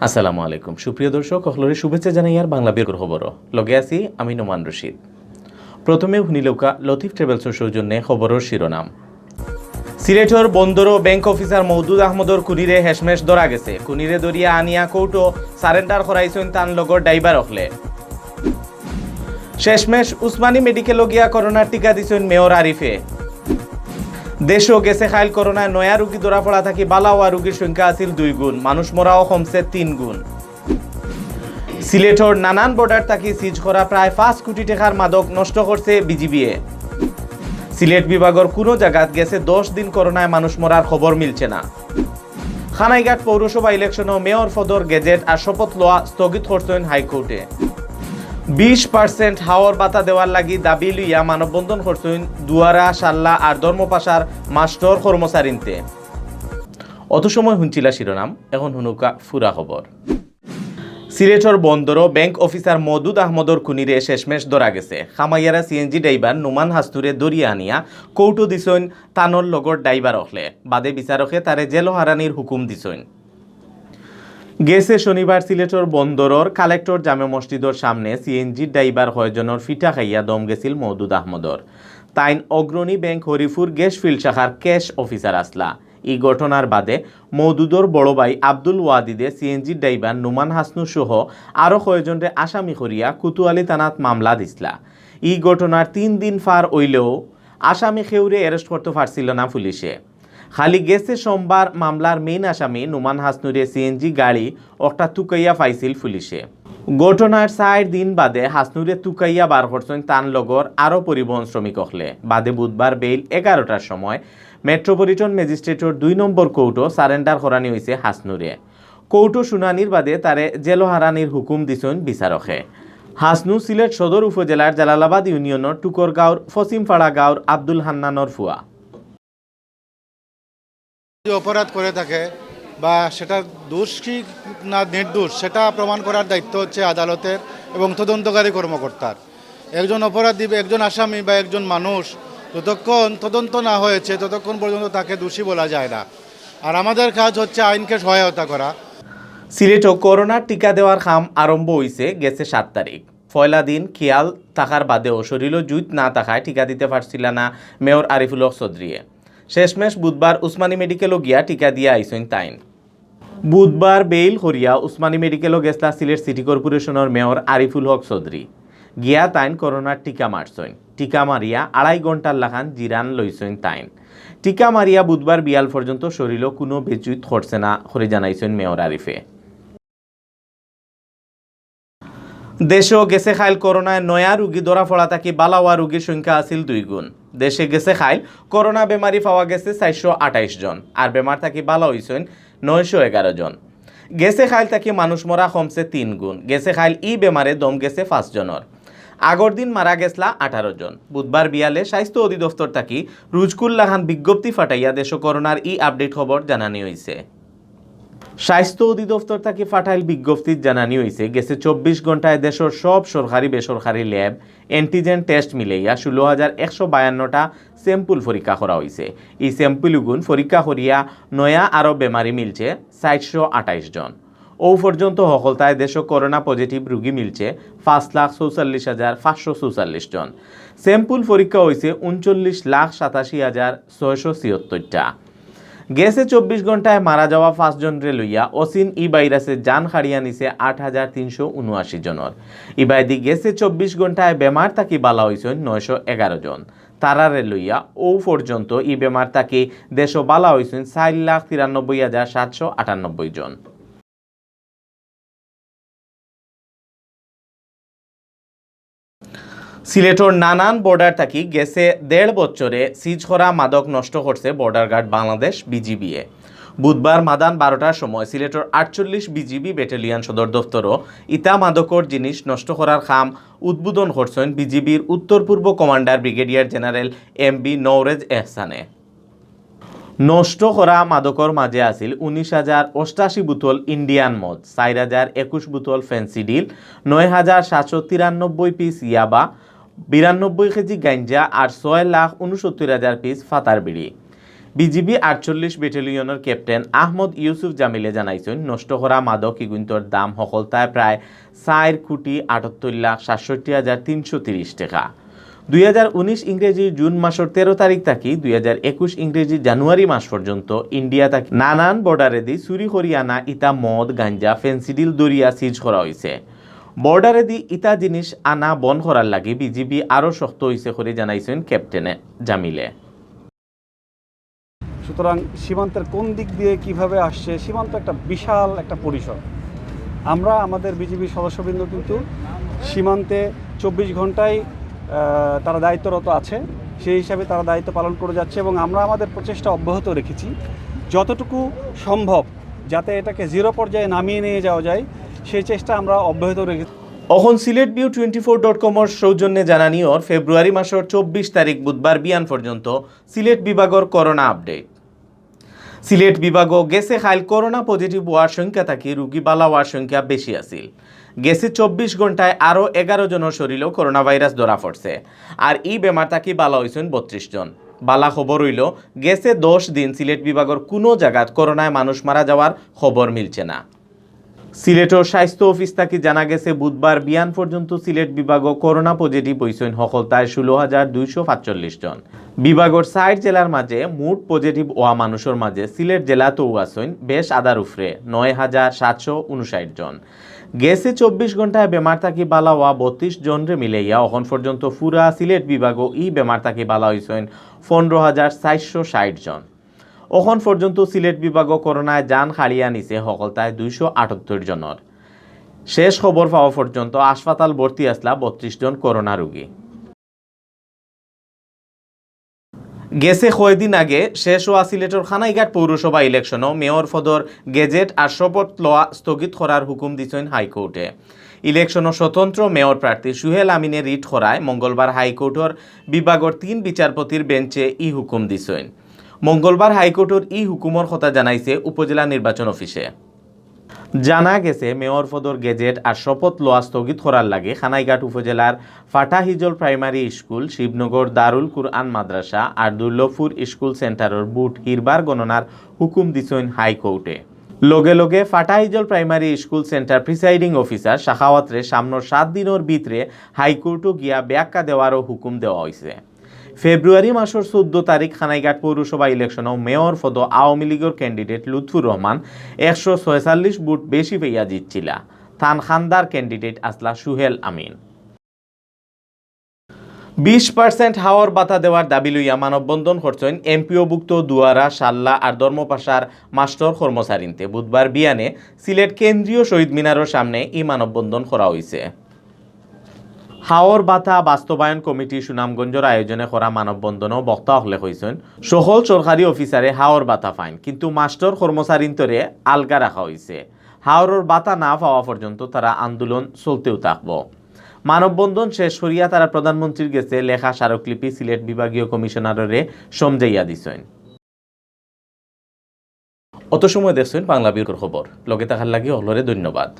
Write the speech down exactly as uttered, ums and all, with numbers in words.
আসসালামু আলাইকুম। সুপ্রিয় দর্শক, হকলরে শুভেচ্ছা জানাইয়ার বাংলা বিরকর খবর। লগে আছি আমি নোমান রশিদ। প্রথমে হুনিলউক্কা লতিফ ট্রাভেলসর সৌজন্যে খবরর শিরোনাম। সিলেটর বন্দরো ব্যাংক অফিসার মওদুদ আহমদর খুনিরে হেশমেশ ধরা গেছে। খুনিরে ধরিয়া আনিয়া কোর্টো সারেন্ডার করাইছইন তান লগর ড্রাইভার অকলে। শেষমেশ উসমানী মেডিকেলো গিয়া করোনার টিকা দিছইন মেয়র আরিফে। দেশো গেছে কাইল করোনায় নয়া রুগী ধরা পড়া থাকি বালা অওয়া রুগীর সংখ্যা আছিল দুই গুণ, মানুষ মরাও কমছে তিন গুণ। সিলেটর নানান বর্ডার থাকি সিজ করা প্রায় পাঁচ কোটি টেকার মাদক নষ্ট করছে বিজিবিয়ে। সিলেট বিভাগর কুনু জাগাত গেছে দশ দিন করোনায় মানুষ মরার খবর মিলছে না। কানাইঘাট পৌরসভা ইলেকশনো মেয়র পদর গেজেট আর শপথ লওয়া স্থগিত করছইন হাইকোর্টে। বিশ পার্সেন্ট হাওর ভাতা দেওয়ার লাগি দাবি লইয়া মানববন্ধন করছইন দুয়ারা, শাল্লা আর ধর্মপাশার মাস্টর কর্মচারীন্তে। অত সময় হুনছিলা শিরোনাম, এখন হুনউক্কা ফুরা খবর। সিলেটর বন্দরো ব্যাংক অফিসার মওদুদ আহমদর খুনিরে শেষমেশ ধরা গেছে। কামাইয়ারা সিএনজি ড্রাইভার নুমান হাসনুরে ধরিয়া আনিয়া কোর্টো দিছইন তানর লগর ড্রাইভার অকলে। বাদে বিচারকে তারে জেলো হারানির হুকুম দিছইন। গেছে শনিবার সিলেটর বন্দরর কালেক্টর জামে মসজিদর সামনে সিএনজি ড্রাইভার কয়জনর ফিটা খাইয়া দম গেছিল মওদুদ আহমদর। তাইন অগ্রণী ব্যাংক হরিপুর গ্যাস ফিল্ড শাখার ক্যাশ অফিসার আছলা। ই ঘটনার বাদে মওদুদর বড় ভাই আব্দুল ওয়াদিদে সিএনজি ড্রাইভার নুমান হাসনু সহ আরো কয়জনরে আসামি করিয়া কোতোয়ালি থানাত মামলা দিছলা। ই ঘটনার তিন দিন পার অইলেও আসামি কেউরে অ্যারেস্ট করতে পারছিল না পুলিশে। খালি গেছে সোমবার মামলার মেইন আসামি নুমান হাসনুরে সিএনজি গাড়ি অকটা তুকাইয়া পাইছিল পুলিশে। ঘটনার চাইর দিন বাদে হাসনুরে তুকাইয়া বার করছইন তান লগর আরো পরিবহন শ্রমিক অকলে। বাদে বুধবার বেইল এগারোটার সময় মেট্রোপলিটন ম্যাজিস্ট্রেটর দুই নম্বর কোর্টো সারেন্ডার করানি অইছে হাসনুরে। কোর্টো শুনানির বাদে তারে জেলো হারানির হুকুম দিছইন বিচারকে। হাসনু সিলেট সদর উপজেলার জালালাবাদ ইউনিয়নর টুকরগাঁওর ফসিমপাড়া গাঁওর আব্দুল হান্নানর ফুয়া। যদি অপরাধ করে থাকে বা সেটা দোষ কি না নির্দোষ, সেটা প্রমাণ করার দায়িত্ব হচ্ছে আদালতের এবং তদন্তকারী কর্মকর্তার। একজন অপরাধী বা একজন আসামি বা একজন মানুষ যতক্ষণ তদন্ত না হয়েছে, ততক্ষণ পর্যন্ত তাকে দোষী বলা যায় না। আর আমাদের কাজ হচ্ছে আইনকে সহায়তা করা। সিলেটো করোনার টিকা দেওয়ার কাম আরম্ভ অইছে গেছে সাত তারিখ। পয়লা দিন খিয়াল থাকার বাদেও শরীলো জুইত না থাকায় টিকা দিতে পারছিলা না মেয়র আরিফুল হক চৌধুরীয়ে। শেষমেশ বুধবার উসমানী মেডিকেলো গিয়া টিকা দিয়া আইছইন তাইন। বুধবার বেইল করিয়া উসমানী মেডিকেলো গেছলা সিলেট সিটি কর্পোরেশনর মেয়র আরিফুল হক চৌধুরী। গিয়া তাইন করোনার টিকা মারছইন। টিকা মারিয়া আড়াই ঘন্টার লাখান জিরান লইছইন তাইন। টিকা মারিয়া বুধবার বিয়াল পর্যন্ত শরীলো কুনু বেজুইত করছে না করি জানাইছইন মেয়র আরিফে। দেশো গেছে কাইল করোনায় নয়া রুগী ধরা পড়া থাকি বালা অওয়া রুগীর সংখ্যা আছিল দুই গুণ। দেশে গেছে কাইল করোনা বেমারি পাওয়া গেছে চাইরশো আটাইশ জন, আর বেমার থাকি বালা অইছইন নয়শো এগারো জন। গেছে কাইল থাকি মানুষ মরা কমছে তিন গুণ। গেছে কাইল ই বেমারে দম গেছে পাঁচ জনর। আগর দিন মারা গেছলা আঠারো জন। বুধবার বিয়ালে স্বাস্থ্য অধিদপ্তর থাকি রুজকুর লাখান বিজ্ঞপ্তি ফাটাইয়া দেশো করোনার ই আপডেট খবর জানানি অইছে। স্বাস্থ্য অধিদপ্তর থাকি ফাটাইল বিজ্ঞপ্তিত জানানি অইছে, গেছে চব্বিশ ঘন্টায় দেশর সব সরকারি বেসরকারি ল্যাব অ্যান্টিজেন টেস্ট মিলাইয়া ষোলো হাজার একশো বায়ান্নটা স্যাম্পল পরীক্ষা করা অইছে। ই স্যাম্পল উগুন পরীক্ষা করিয়া নয়া আরো বেমারি মিলছে চাইরশো আটাইশ জন। অউ পর্যন্ত হকলতায় দেশো করোনা পজিটিভ রুগী মিলছে পাঁচ লাখ চৌচল্লিশ হাজার পাঁচশো চৌচল্লিশ জন। স্যাম্পল পরীক্ষা অইছে ঊনচল্লিশ লাখ সাতাশি হাজার ছয়শো ছিয়াত্তরটা। গেছে চব্বিশ ঘন্টায় মারা যাওয়া পাঁচ জনরে লইয়া অচিন ই ভাইরাসে জান কাড়িয়া নিছে আট হাজার তিনশো ঊনআশি জনর। ইবায়দি গেছে চব্বিশ ঘন্টায় বেমার থাকি বালা অইছইন নয়শো এগারো জন। তারারে লইয়া অউ পর্যন্ত ই বেমার থাকি দেশো বালা অইছইন চাইর লাখ তিরানব্বই হাজার সাতশো আটানব্বই জন। সিলেটর নানান বর্ডার থাকি গেছে দেড় বছরে সিজ করা মাদক নষ্ট করছে বর্ডার গার্ড বাংলাদেশ, বিজিবিয়ে। বুধবার মাদান বারোটার সময় সিলেটর আটচল্লিশ বিজিবি ব্যাটালিয়ন সদর দপ্তরও ইতা মাদকর জিনিস নষ্ট করার কাম উদ্বোধন করছইন বিজিবির উত্তর পূর্ব commander brigadier general M B Nowroz এহসানে। নষ্ট করা মাদকর মাঝে আছিল উনিশ হাজার অষ্টাশি বোতল ইন্ডিয়ান মদ, চাইর হাজার একুশ বোতল ফেন্সিডিল, নয় হাজার সাতশো তিরানব্বই পিস ইয়াবা, বিরানব্বই কেজি গাঞ্জা আর ছয় লাখ ঊনসত্তর হাজার পিস ফাতার বিড়ি। বিজিবি আটচল্লিশ ব্যাটালিয়নর ক্যাপ্টেন আহমদ ইউসুফ জামিলে জানাইছইন, নষ্ট করা মাদক ইগুইন্তর দাম হকলতায় প্রায় চাইর কোটি আটাত্তর লাখ সাতষট্টি হাজার তিনশো তিরিশ টেকা। দুই হাজার উনিশ ইংরেজি জুন মাসর তেরো তারিখ থাকি দুই হাজার একুশ ইংরেজি জানুয়ারি মাস পর্যন্ত ইন্ডিয়া থাকি নানান বর্ডারেদি চুরি করি আনা ইতা মদ, গাঞ্জা, ফেন্সিডিল ধরিয়া সিজ করা অইছে। বর্ডারেদি ইতা জিনিস আনা বন্ধ করার লাগি বিজিবি আরও শক্ত অইছে করি জানাইছইন ক্যাপ্টেনে জামিলে। সুতরাং সীমান্তের কোন দিক দিয়ে কিভাবে আসছে, সীমান্ত একটা বিশাল একটা পরিসর। আমরা আমাদের বিজিবির সদস্যবৃন্দ কিন্তু সীমান্তে চব্বিশ ঘন্টাই আহ, তারা দায়িত্বরত আছে। সেই হিসাবে তারা দায়িত্ব পালন করে যাচ্ছে এবং আমরা আমাদের প্রচেষ্টা অব্যাহত রেখেছি যতটুকু সম্ভব, যাতে এটাকে জিরো পর্যায়ে নামিয়ে নিয়ে যাওয়া যায়, সেই চেষ্টা আমরা অব্যাহত রেখেছি। অখন Sylhet view twenty four dot কমর সৌজন্যে জানানি অর ফেব্রুয়ারি মাসর চব্বিশ তারিখ বুধবার বিয়ান পর্যন্ত সিলেট বিভাগর করোনা আপডেট। সিলেট বিভাগও গেছে কাইল করোনা পজিটিভ অওয়ার সংখ্যা থাকি রুগী বালা অওয়ার সংখ্যা বেশি আছিল। গেছে চব্বিশ ঘন্টায় আরও এগারো জনর শরীরও করোনা ভাইরাস ধরা পড়ছে। আর ই বেমার থাকি বালা অইছইন বত্রিশ জন। বালা খবর অইলো, গেছে দশ দিন সিলেট বিভাগর কুনু জাগাত করোনায় মানুষ মারা যাওয়ার খবর মিলছে না। সিলেটর স্বাস্থ্য অফিস থাকি জানা গেছে, বুধবার বিয়ান পর্যন্ত সিলেট বিভাগও করোনা পজিটিভ অইছইন হকলতায় ষোলো হাজার দুইশো পাঁচচল্লিশ জন। বিভাগর চাইর জেলার মাঝে মোট পজিটিভ অওয়া মানুষর মাঝে সিলেট জেলাতও আছইন বেশ আধার উফরে নয় হাজার সাতশো উনষাট জন। গেছে চব্বিশ ঘন্টায় বেমার থাকি বালা অওয়া বত্রিশ জনরে মিলাইয়া অখন পর্যন্ত পুরা সিলেট বিভাগও ই বেমার থাকি বালা অইছইন পনেরো হাজার চারশো ষাট জন। অখন পর্যন্ত সিলেট বিভাগও করোনায় জান কাড়িয়া নিছে হকলতায় দুইশো আটাত্তর জনর। শেষ খবর পাওয়া পর্যন্ত হাসপাতাল ভর্তি আছলা বত্রিশ জন করোনা রোগী। গেছে কয়দিন আগে শেষ অওয়া সিলেটর কানাইঘাট পৌরসভা ইলেকশনও মেয়র পদর গেজেট আর শপথ লওয়া স্থগিত করার হুকুম দিছইন হাইকোর্টে। ইলেকশনও স্বতন্ত্র মেয়র প্রার্থী সুহেল আমিনে রিট করায় মঙ্গলবার হাইকোর্টর বিভাগর তিন বিচারপতির বেঞ্চে ই হুকুম দিছইন। মঙ্গলবার হাইকোর্টর ই হুকুমর কথা জানাইছে উপজেলা নির্বাচন অফিসে। জানা গেছে, মেয়র পদর গেজেট আর শপথ লওয়া স্থগিত করার লাগি কানাইঘাট উপজেলার ফাটাহিজল প্রাইমারি স্কুল, শিবনগর দারুল কুরআন মাদ্রাসা আর দুর্লভপুর স্কুল সেন্টারর ভোট হিরবার গণনার হুকুম দিছইন হাইকোর্টে। লগে লগে ফাটাহিজল primary school centre presiding officer শাখাওয়াতরে সামনর সাত দিনর ভিতরে হাইকোর্টও গিয়া ব্যাখ্যা দেওয়ারও হুকুম দেওয়া অইছে। ফেব্রুয়ারি মাসর চৌদ্দ তারিখ কানাইঘাট পৌরসভা ইলেকশনও মেয়র পদো আওয়ামী লীগর ক্যান্ডিডেট লুৎফুর রহমান একশো ছয়চল্লিশ ভোট বেশি পাইয়া জিতছিলা। তান খান্দার ক্যান্ডিডেট আছলা সুহেল আমিন। বিশ পার্সেন্ট হাওর ভাতা দেওয়ার দাবি লইয়া মানববন্ধন করছইন এমপিওভুক্ত দুয়ারা, শাল্লা আর ধর্মপাশার মাস্টর কর্মচারীন্তে। বুধবার বিয়ানে সিলেট কেন্দ্রীয় শহীদ মিনারর সামনে ই মানববন্ধন করা অইছে। হাওর ভাতা বাস্তবায়ন কমিটি সুনামগঞ্জর আয়োজনে করা মানববন্ধনও বক্তা অকলে কইছইন, সকল সরকারি অফিসারে হাওর ভাতা পাইন, কিন্তু মাস্টর কর্মচারীন্তরে আলগা রাখা অইছে। হাওরর ভাতা না পাওয়া পর্যন্ত তারা আন্দোলন চলতেউ থাকবো। মানববন্ধন শেষ করিয়া তারা প্রধানমন্ত্রীর গেছে লেখা স্মারকলিপি সিলেট বিভাগীয় কমিশনাররে সমঝাইয়া দিছইন। অত সময় দেখছইন বাংলা ভিউর খবর। লগে থাকার লাগি অকলরে ধন্যবাদ।